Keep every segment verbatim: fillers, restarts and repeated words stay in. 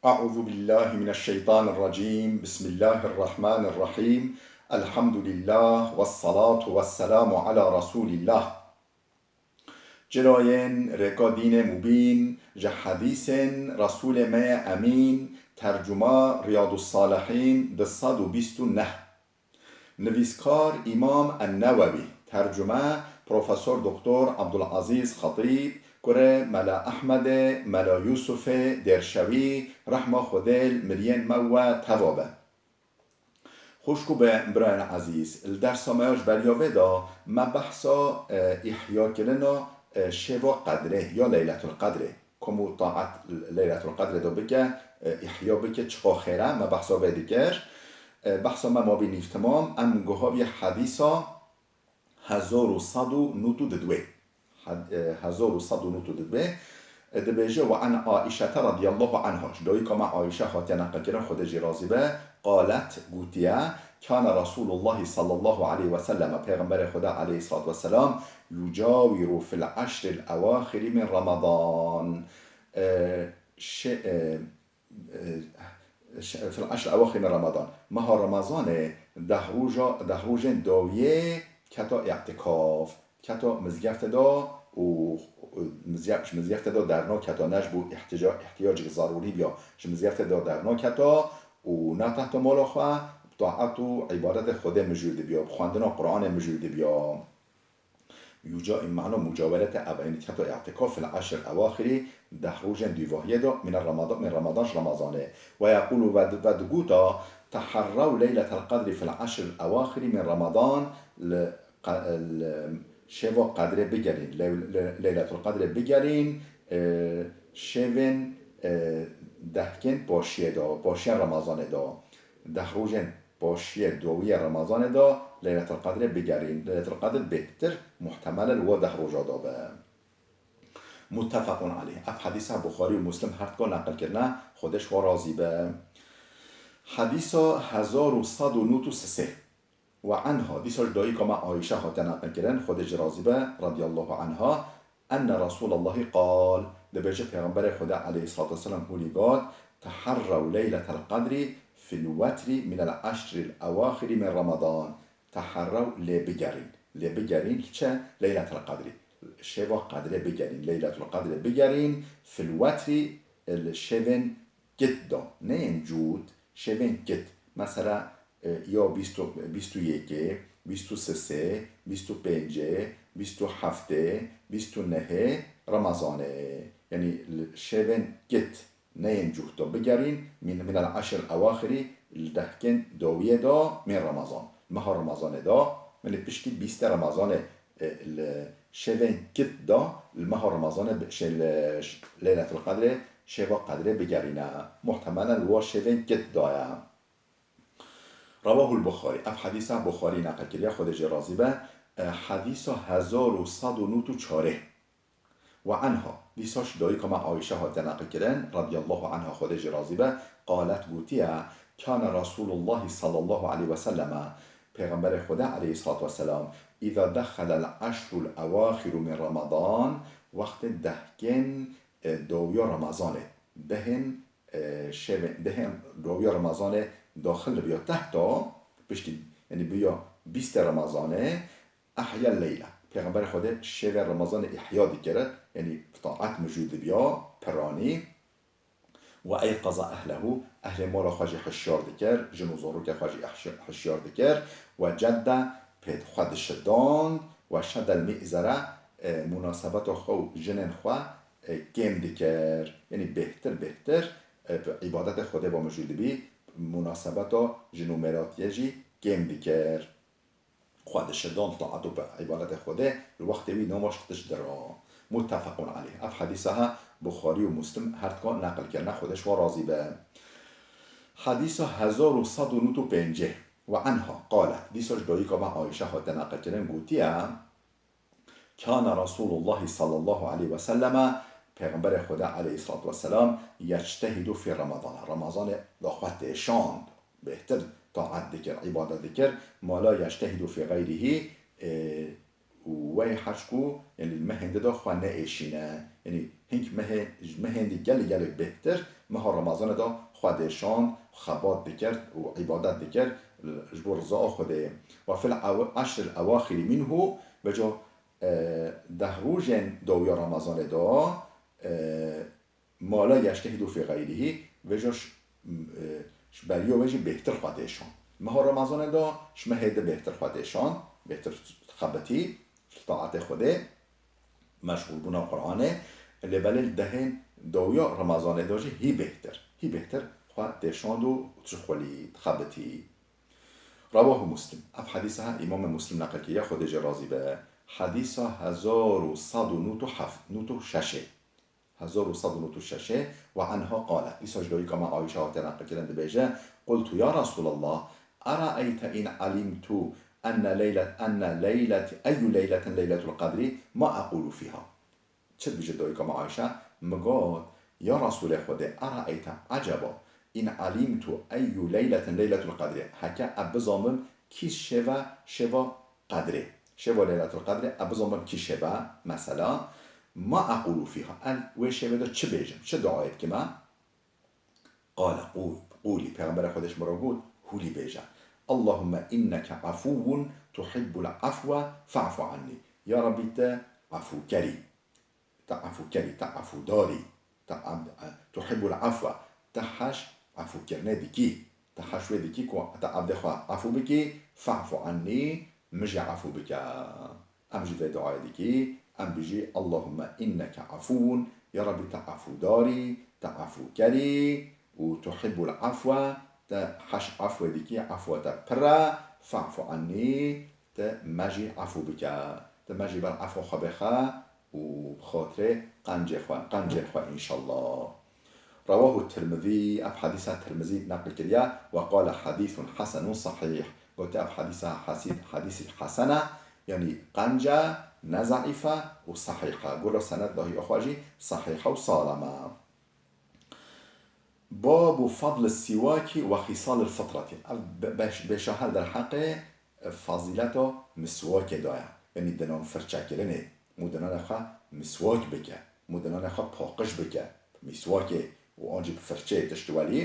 أعوذ بالله من الشيطان الرجيم. بسم الله الرحمن الرحيم. الحمد لله والصلاة والسلام على رسول الله. Çirayên rêka dînê mubîn, ji hedîsên Resûlê me yê Emîn, tercuma Riyadus Salihîn, du sed û bîst û neh. Nivîskar Îmam En-Newewî, tercume Profesor Doktor Abdulazîz Xetîb, kurê Mela Ehmedê, Mela Yûsufê Dêrşewî, rehma Xwedê li miriyên me we teva be. Xwişk û be-, birayên ezîz, li dersa me ya ji beriya vê de me behsa, e, îhyakirina, e, şeva Qedrê ya Leyletul Qedrê. Kom û taet Leyletul Qedrê de bike, e, îhya bike, çiqa xêr e, me behsa vê dikir. E, behsa me mabî nîv temam, em guhaviye hedîsa hezar û sed û nod û didwê. Hed-, e, hezar û sed û nod û didwê. E, dibêje, "Ve an Aişete radiyallahu anha." Ji dayika me Aişe hatiye neqilkirin, Xwedê jî razî be. Qalet, gotiye, "Kâne Resûlullahî sallallahu aleyhi ve selleme." Pêxemberê Xwedê aleyhissalatu vesselam, "Yucawiru fil eşril ewaxiri min Ramadan." E, şe-, e, e, ş-, fil eşr ewaxir min Ramadan. Meha Ramazanê deh roja, deh rojên dawiyê keta îtikaf. Keta mizgeftê de û, û mizge-, ji mizgeftê de dernaketa, ne ji bo îhtîca-, îhtiyacek zarûrî biya. Ji mizgeftê de dernaketa û ne tehta mala xwe, bi taet û îbadetê Xwedê mijûl dibiya, bi xwendina Quranê mijûl dibiya. Yuca-, mano mucawerete ev, yanî keta îtikaf fil eşr ewaxirî, deh rojên dûvahiyê de, min Ramadan, min Ramadan, ji Ramazanê. Ve yekulu, ve di-, ve digota, "Teherrew leyletel qedrî fil eşr ewaxirî min Ramadan", li qe-, li şeva Qedrê bigerîn, le-, le-, Leyletul Qedrê bigerîn, e, şevên, e, dehkên paşiyê de, paşiyên Ramazanê de. Deh rojên paşiyê dawiyê Remezanê de Leyletul Qedrê bigerîn. Leyletul Qedr bêhtir muhtemel e li wa deh roja de be. Muttefequn aleyh. Ev hedîsa Buxarî û Muslim her dika neqil kirine, Xwedê ji wan razî be. Hedîsa hezar û sed û nod û sisê. Ve anha, dîsa ji dayika me Ayşe hate neqil kirin, Xwedê ji razî be, radiyallahu anha, enne Resûlallahî qal, dibêje Pêxemberê Xwedê aleyhissalatu vesselam hûlî got, "Teherrew leyletel qedrî fil wetrî minel eşril ewaxirî min Ramadan." Teherrew, lê bigerîn. Lê bigerîn li çi? Leyletel qedrî. Şeva qedrê bigerîn. Leyletul qedrê bigerîn. Fil wetrî, li şevên kit de. Ne yên cût, şevên kit. Mesela, e, ya bîst û, bîst û yekê, bîst û sisê, bîst û pêncê, bîst û heftê, bîst û nehê Remezanê. Yanî li şevên kit, ne yên cûhto bigerîn, min, minel eşr ewaxirî, li dehkên dawiyê de min Remezan. Meha Remezanê de, min li piştî bîstê Remezanê, e, li şevên kit de, li meha Remezanê bi, şey, li ş-, Leyletul Qedrê, şeva Qedrê bigerîne. Muhtemelen li wa şevên kit de ye. Rawahul Buxarî. Ev hedîsa Buxarî neqil kiriye, Xwedê jê razî be. E, hedîsa hezar û sed û nod û çarê. Ve anha, dîsa ji dayika me Ayşe hate neqil kirin, radiyallahu anha, Xwedê jê razî be, qalet, gotiye, "Kâne Resûlullahî sallallahu aleyhi ve selleme", Pêxemberê Xwedê aleyhissalatu vesselam, "Îza dexelel eşrul ewaxiru min Ramadan", wextê dehkên, e, dawiya Remezanê, dehên, e, şevên, dehên dawiya Remezanê daxil dibiya, tehta, piştî, yanî biya bîstê Remezanê, Ehyel leyla. Pêxemberê Xwedê şevê Remezanê îhya dikir, yanî bi taet mijûl dibiya, piranî. Ve eyqaza ehlehu, ehlê mala xwe jî hişyar dikir, jin û zarokê xwe jî ihşi-, hişyar dikir. Ve cedde, pê xwe dişidand, ve şedel mîzere, e, munasebeta xwe û jinên xwe, e, kêm dikir. Yanî bêhtir, bêhtir, e, bi îbadetê Xwedê ve mijûl dibî, munasebeta jin û mêratiyê jî kêm dikir. Xwe dişidan taet û bi îbadetê Xwedê, li wextê wî namaş tişt dira. Muttefequn aleyh. Ev hedîsa he Buxarî û Muslim her dikan neqil kirine, Xwedê ji wan razî be. Hedîsa hezar û sed û nod û pêncî. Ve anha qalet, dîsa ji dayika me Ayşe hate neqil kirin, gotiye, Kâne Resûlullahî sallallahu aleyhi ve selleme, Pêxemberê Xwedê aleyhissalatu vesselam, yectehîdu fî Ramadan. Ramazanê da xwe têşand, bêhtir taet dikir, îbadet dikir, ma la yectehîdu fî xeyrihî, e, Û wey hec ku, yanî li mehên di de xwe neêşîne. Yanî hink mehê, ji mehên di gelek gelek bêhtir, meha Remezanê de xwe dêşand, xebat dikir û îbadet dikir ji bo riza Xwedê. Ve fil ew-, eşril ewaxirî minhu, veca, e, deh rojên dawiya Remezanê de, e, ma la yectehîdu fî xeyrihî, vêca ji, e, ji beriya wê jî bêhtir xwe dêşand. Meha Remezanê de ji mehê di bêhtir xwe dêşand, bêhtir dixebitî, ji taetê Xwedê, meşxûlbûna Qur'anê, lê belê li dehên dawiya Remezanê de jî hî bêhtir, hî bêhtir xwe dêşand û dixwelî, dixebitî. Rewahu Muslim. Ev hedîsa Îmamê Muslim neqil kiriye, Xwedê jê razî be. Hedîsa hezar û sed û nod û heft, nod û şeş ê. Hezar û sed û nod û şeş ê, "Ve anha qalet." Dîsa ji dayika me Ayşe hatiye neqilkirin dibêje, "Qultu ya Resulallah, eraeyte in alimtu enne leylet, enne leylet, eyyu leyletin leyletul qedri, ma equlu fiha." Çi dibêje dayika me Ayşe? Min got, "Ya Resulê Xwedê, eraeyte, eceba, in alimtu eyyu leyletin leyletul qedri." Heke ez bizanbim kî şeva, şeva Qedrê. Şeva Leyletul Qedrê, ez bizanbim kî şeva, mesela, ma equlu fiha, ez wê şevê de çi bêjim, çi duayê bikime? Qale qu-, qulî, Pêxemberê Xwedê ji min re got, hûlî bêje. Allahümme inneke afuwun tuhibbul afwe fa'fu anni. Ya Rabbî, te efûkerî. Te efûkerî, te efûdarî, te ab-, e, tuhibbul afwe, te heş efûkirinê dikî, te heş wê dikî ku te ebdê xwe efû bikî, fa'fu anni, min jî efû bike. Em jî vê duayê dikî, em bijî, Allahümme inneke afuwun, ya Rabbî te efûdarî, te efûkerî û tuhibbul afwe, te heş efwê dikî, efwa te pir e, fa'fu anni, te me jî efû bike. Te me jî ber efwa xwe bêxe û bi xatirê qencê xwe, qencên xwe înşallah. Rewahu Tirmizî, ev hedîsa Tirmizî neqil kiriye, ve qale hedîsun hesenun sahîh. Gotiye ev hedîsa hesî-, hedîsî hesen e, yanî qenc e, ne zeîf e û sahîh e. Gora sened dahiya xwe jî sahîh e û salem e. Babu fadli sîwakî ve xîsalil fitreti. Ev be-, beş-, bêşa her derheqê, e, fazîleta miswakê de ye. Yanî dinan firçekirinê. Mû dinanê xwe miswak bike. Mû dinanê xwe paqij bike. Miswakê û an jî bi firçeyê tişt welî.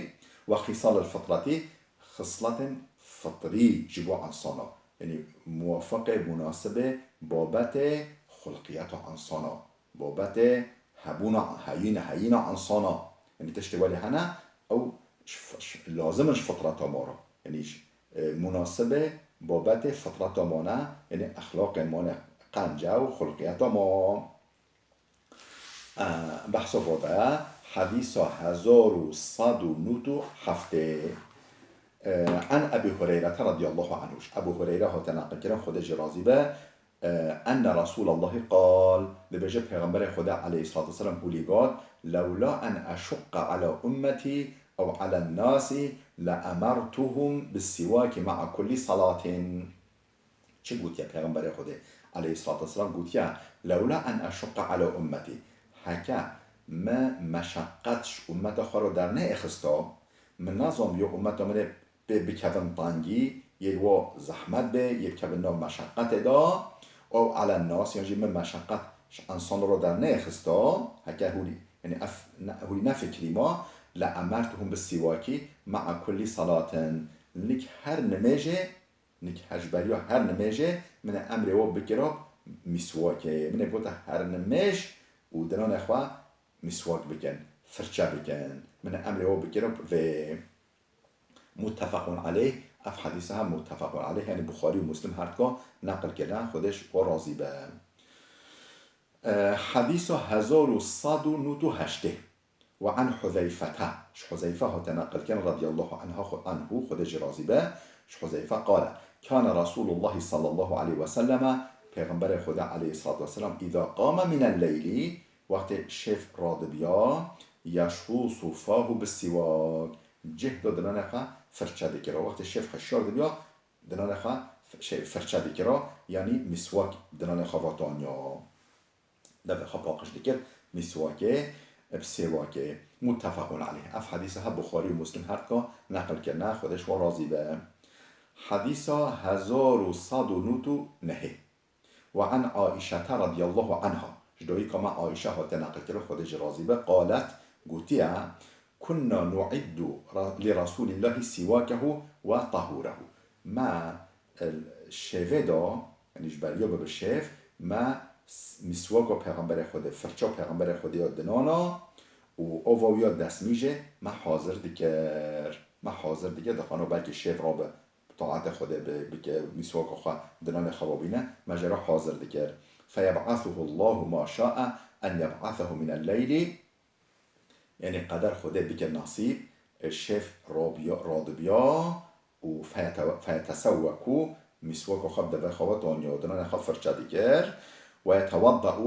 Ve xîsalil fitreti, xisletên fitrî ji bo insana. Yanî muwafiqê, munasibê, babetê xulqiyeta insana. Babetê hebûna, heyîna, heyîna insana. Yanî tiştê welê hene, ew ş-, ş-, lazim in ji fitreta me re. Yanî ş-, e, munasibê babetê fitreta me ne, yanî exlaqê me ne, qence û xulqiyeta me. E, behsa vada ye, hedîsa hezar û sed û nod û heftê. E, an Ebî Hureyrete radiyallahu anhu. Ebû Hureyre hate neqilkirin, Xwedê jê razî be. Enne Resûlallahî qal, dibêje Pêxemberê Xwedê aleyhissalatu vesselam hûlî got, "Lewla en eşuqqa ala ummetî ew alen nasi le emertuhum bis sîwaki ma'a kulli salatin." Çi gotiye Pêxemberê Xwedê aleyhissalatu vesselam? Gotiye, "Lewla en eşuqqa ala ummetî." Heke me meşeqet ji ummeta xwe re dernêxista, min nezanbiyo ummeta min ê pê bikevin tengî, yê li we zehmet bê, yê bikevin nav meşeqetê de, ew alen nas, yan jî min meşeqet ji ensan re dernêxista, heke hûrî, yanî ev ne, hûrî nefikirî ma, le emertuhum bis sîwakî ma'a kulli salatin. Nik her nimêjê, nik her ji beriya her nimêjê, min ê emrê we bikira miswakê. Min ê gota her nimêj û dinanê xwe miswak bikin, firçe bikin. Min ê emrê we bikira vê. Muttefaqun aleyh, ev hedîsa hem muttefaqun aleyh, yanî Buxarî û Muslim her dika neqil kirine, Xwedê ji wan razî be. E, hedîsa hezar û sed û nod û heştê. Ve an Huzeyfete, ji Huzeyfe hate neqil kirin, radiyallahu anha, xwe-, anhu, Xwedê jê razî be, ji Huzeyfe qale, Kane Resûlullahî sallallahu aleyhi ve selleme, Pêxemberê Xwedê aleyhissalatu vesselam, îza qame minel leylî, Wextê şêv radibiya, yeşxûsu fahu bis sîwak, cih da dinanê xwe firçe dikira. Wextê şêv xwe şiyar dibiya, dinanê xwe f-, şey, firçe dikira, yanî miswak dinanê xwe vataniya. Devê xwe paqij dikir, miswakê, bi sêwakê. Muttefaqun aleyh. Ev hedîsa he Buxarî û Muslim her dika neqil kirine, Xwedê ji wan razî be. Hedîsa hezar û sed û nod û nehê. وعن عائشة رضي الله عنها. Ji dayika me Aîşe hate neqilkirin, Xwedê jê razî be, قالت, gotiye, كنا نعد ر-، لرسول الله سواكه وطهوره. Me, e, şêvê de, yanî ji beriya bibe şêv, me s-, miswaka Pêxemberê Xwedê, firça Pêxemberê Xwedê ya dinana û ova wî ya destmîjê me hazir dikir. Me hazir dikir, dixwano belkî şêv rabe, taetê Xwedê bi-, bike, mîswaka xwe dinanê xwe bîne, me jê re hazir dikir. فيبعثه الله ما شاء أن يبعثه من الليل. Yanî qeder Xwedê bike nasîb, e, şêv rabiya, radibiya û feyete-, feyetesewweku, mîswaka xwe bi devê xwe ve daniya, dinanê xwe firçe dikir. ويتوضأ,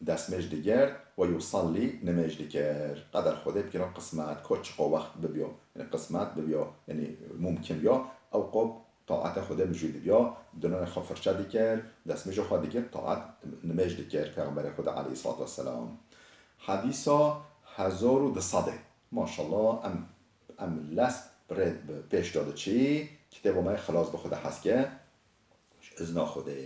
destmêj digirt, ويصلي, nimêj dikir. Qeder Xwedê bikira qismet, ko çiqo wext bibiyo, yanî qismet bibiyo, yanî mumkin biyo, ew qop taete Xwedê mijûl dibiyo, dinanê xwe firçe dikir, destmêja xwe dikir, taet nimêj dikir, Pêxemberê Xwedê aleyhissalatu vesselam. Hedîsa hezar û du sedê. Maşallah, em, em lez bi rê, bi pêş de diçî, kitêba me yê xilas bi Xwedê hez ke. Ji izna Xwedê.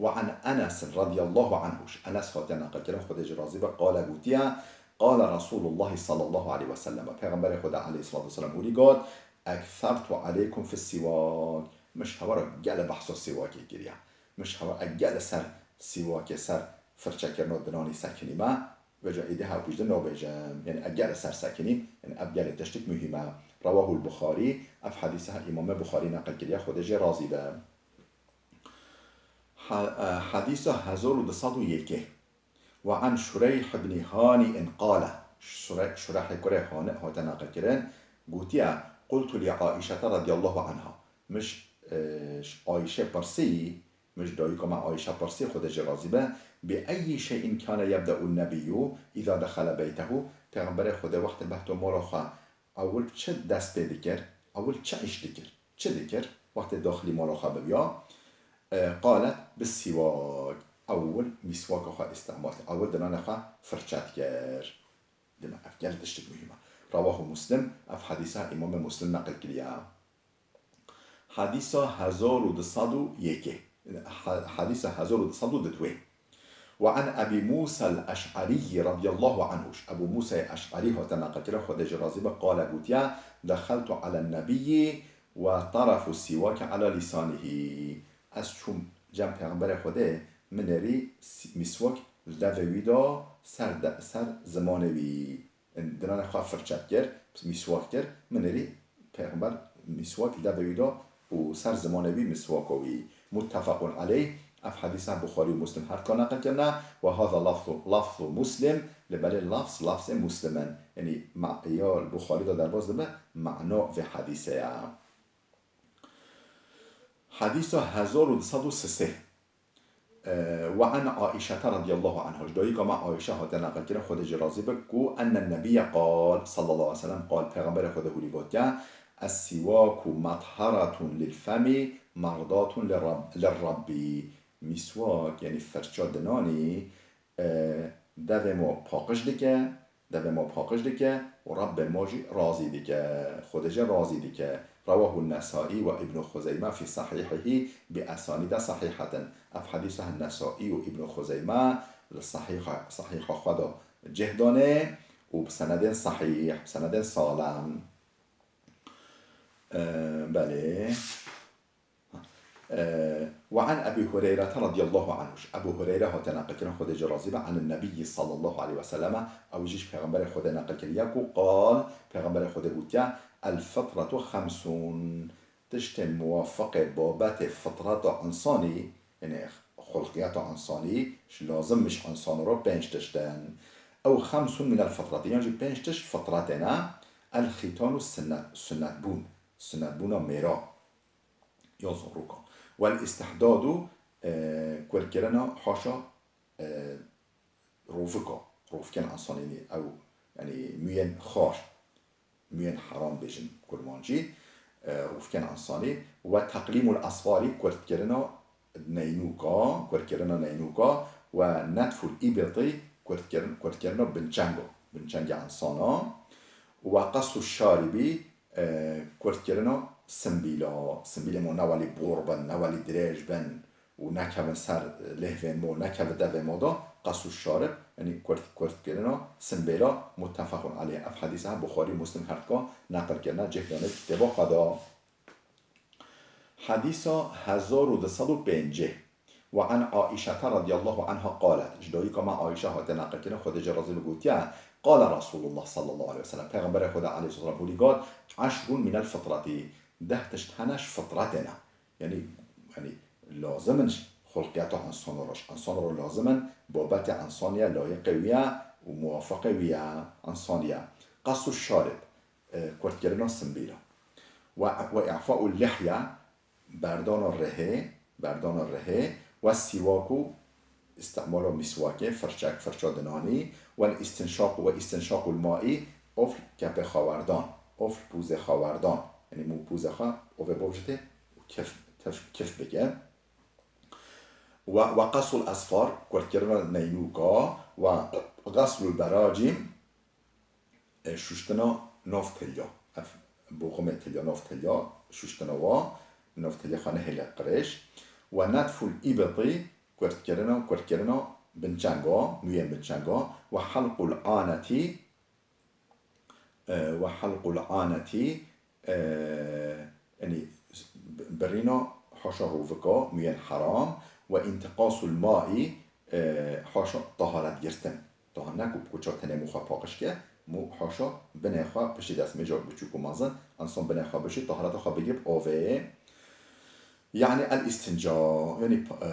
وعن أنس رضي الله عنه. Ji Enes hatiye neqilkirin, Xwedê jê razî be, قال, gotiye, قال رسول الله صلى الله عليه وسلم. Pêxemberê Xwedê aleyhissalatu vesselam hûrî got, أكثرت عليكم في السواك. Min ji hewa re gelê behsa sîwakê kiriye. Min ji hewa, e, gelê ser sîwakê, ser firçekirina dinanî sekinîme. Vêca êdî hewpîş de nabêjim. Yanî e gelê ser sekinîm, yanî ev gelê tiştik muhîm e. رواه البخاري, ev hedîse Îmamê Buxarî neqil kiriye, Xwedê jê razî be. Ha-, e, hedîsa hezar û du sed û yekê. وعن شريح بن هانئ قال, Şure-, Şurehê kurê Hani hate neqil kirin, gotiye, قلت لعائشة رضي الله عنها, min ji, e, ji Ayşe pirsî, Min ji dayika me Ayşe pirsî, Xwedê jê razî be, بأي شيء كان يبدأ النبي إذا دخل بيته, Pêxemberê Xwedê wextê behto mala xwe ewil çi dest pê dikir, ewil çi îş dikir, çi dikir, wextê daxilî mala xwe bibiya? E, قالت بالسواك, ewil mîswaka xwe îstimal dikir, ewil dinanê xwe firçe dikir. Dime ev gel tiştik muhîm e. رواه مسلم, ev hedîsa Îmamê Muslim neqil kiriye. Hedîsa hezar û du sed û yekê. Ha-, hedîsa hezar û du sed û du wê. وعن أبي موسى الأشعري رضي الله عنه. Ebu Musayê Eş'arî hate neqilkirin, Xwedê jê razî be, قال, gotiye, دخلت على النبي وطرف السواك على لسانه. Ez çûm cem Pêxemberê Xwedê, min nêrî s-, mîswak li devê wî de ser de, ser zimanê wî. Dinanê xwe firçe dikir, mîswak kir, min nêrî Pêxember mîswak li devê wî da û ser zimanê wî mîswaka wî. متفق عليه, ev hedîsa Buxarî û Muslim her ka neqil kirine, وهذا لفظ, لفظ مسلم, li belê lafz, lafzê Muslim in. Yanî ma-, ya li Buxarî de derbas dibe, mana vê hedîsê ye. Hedîsa hezar û du sed û sisê. E, وعن عائشة رضي الله عنها. Ji dayika me Ayşe hate neqilkirin, Xwedê jê razî be, ku أن النبي قال صلى الله عليه وسلم قال, Pêxemberê Xwedê hûrî gotiye, السواك مطهرة للفم مرضاة للرب، للرب. Mîswak, yanî firça dinanî, e, devê me paqij dike, devê me paqij dike û Rebbê me jî razî dike, Xwedê jê razî dike. رواه النسائي وابن خزيمة في صحيحه بأسانيد صحيحة. Ev hedîsa Nesaî û Îbn Xuzeyme li sahîha, sahîha xwe de cih danê û bi senedên sahîh, bi senedên salem. E, belê. E, وعن أبي هريرة رضي الله عنه. Ebu Hureyre hate neqilkirin, Xwedê jê razî be, عن النبي صلى الله عليه وسلم, ew jî ji Pêxemberê Xwedê neqil kiriye ku قال, Pêxemberê Xwedê gotiye, الفطرة خمس. Tiştên muwafiqê babetê fitreta însanî, yanî xulqiyeta însanî, ji lazim ji însana re pênc tişt in. أو خمس من الفطرة, yan jî pênc tişt fitretê ne. الختان, sunnet, sunnetbûn, sunnetbûna mêra. Ya zarok a. والاستحداد, e, kurkirina haşa, e, rovika, rovkên însanî, ew, yanî mûyên xar, mûyên heram bêjin kurmancî, e, rovkên însanî, وتقليم الأظفار, kurtkirina neynûka, kurtkirina neynûka, ونتف الإبط, kurtkirin-, kurtkirina binçenga, binçengê însana, وقص الشارب, e, kurtkirina simbîla, simbîlê me ne welî bor bin, ne welî dirêj bin, û nekevin ser, e, lêvên me û nekevin devê me de, qesu şarib, yanî kurt, kurtkirina simbêla, muttefaqun aleyh. Ev hedîsa Buxarî û Muslim her dika neqil kirine, cih dane kitêba xwe de. Hedîsa hezar û du sed û pêncî. Ve an Aîşete radiyallahu anha qalet. Ji dayika me Aîşe hate neqilkirin, Xwedê jê razî be, gotiye, Qale Resulullah sallallahu aleyhi ve sellem. Pêxemberê Xweda aleyhisselam hûlî got, Eşrun minel fitreti. Deh tişt hene ji fitretê ne. Yanî, yanî lazim in ji xulqiyeta însanê re. Ji însanê re lazim in, babetê însanî ye, layiqê wî ye û muwafaqê wî ye, însanî ye. Qesu şarib, e, kurtkirina simbîla. Ve, ve i'fa'u lihye, berdana rihê, berdana rihê, ve sîwaku, îstimala mîswakê, firçek, firça dinanî, ve istinşaqu, ve istinşaqul ma'i, of kepê xwe werdan, of pûzê xwe werdan. Yanî mû pûzê xwe, ovê bavjitê û kif, tif, kif bike. Ve, ve qesul esfar, kurtkirina neynûka, ve xeslul beracîm, e, şuştina nav tilya. Ev boximê tilya, nav tilya, şuştina wa, nav tilya xwe nehêle qirêj. Ve netful îbitî, kurtkirina, kurtkirina binçenga, mûyên binçenga. Ve helqul anetî, e, ve helqul anetî, e, yanî, b-, birîna haşa rûvika, mûyên heram, ve întiqasul ma'i, e, haşa taharet girtin. Taha ne ku, ku ça tenê mû xwe paqij ke, mû haşa binê xwe piştî destmêja biçûk û mezin, însan binê xwe bişî, tahareta xwe bigirib avê. Yanî el-îstinca, yanî, e,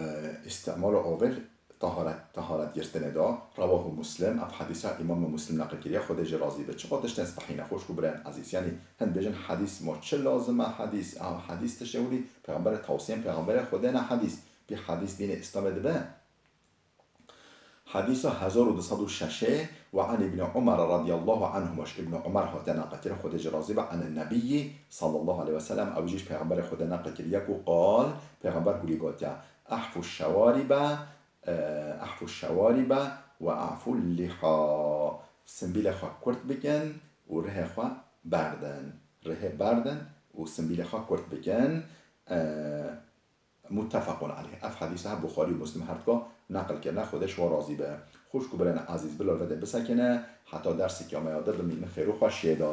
îstimala avê taharet, taharet girtinê de. Rewahu Muslim, ev hedîsa Îmam Muslim neqil kiriye, Xwedê jê razî be. Çiqa tiştên spehî ne, xwişk û birayên ezîz. Yanî hin dibêjin hedîs ma çi lazim e, hedîs, a, hedîs tiştê hûrî, pêxemberê tewsiyên pêxemberê Xwedê ne hedîs. Pî hedîs dînê Îslamê dibe. Hedîsa hezar û du sed û şeş ê, ve an Îbni Umar radiyallahu anhuma, ji Îbni Umar hate neqil kirin, Xwedê jê razî be, an Nebiyyi sallallahu aleyhi ve sellem, ew jî ji Pêxemberê Xwedê neqil kiriye ku qal, Pêxember hûlî gotiye, Ahfu şewarîbe, e, ahfu şewarîbe ve ahfu liha. Simbîlê xwe kurt bikin û rihê xwe berdin. Rihê berdin û simbîlê xwe kurt bikin. E, Muttefaqun aleyh. Ev hedîsa Buxarî û Muslim her dika neqil kirine, Xwedê ji wan razî be. Xwişk û birayên ezîz, bila li vê de bisekine, heta derseke me ya din bimînin xêr û xweşiyê de.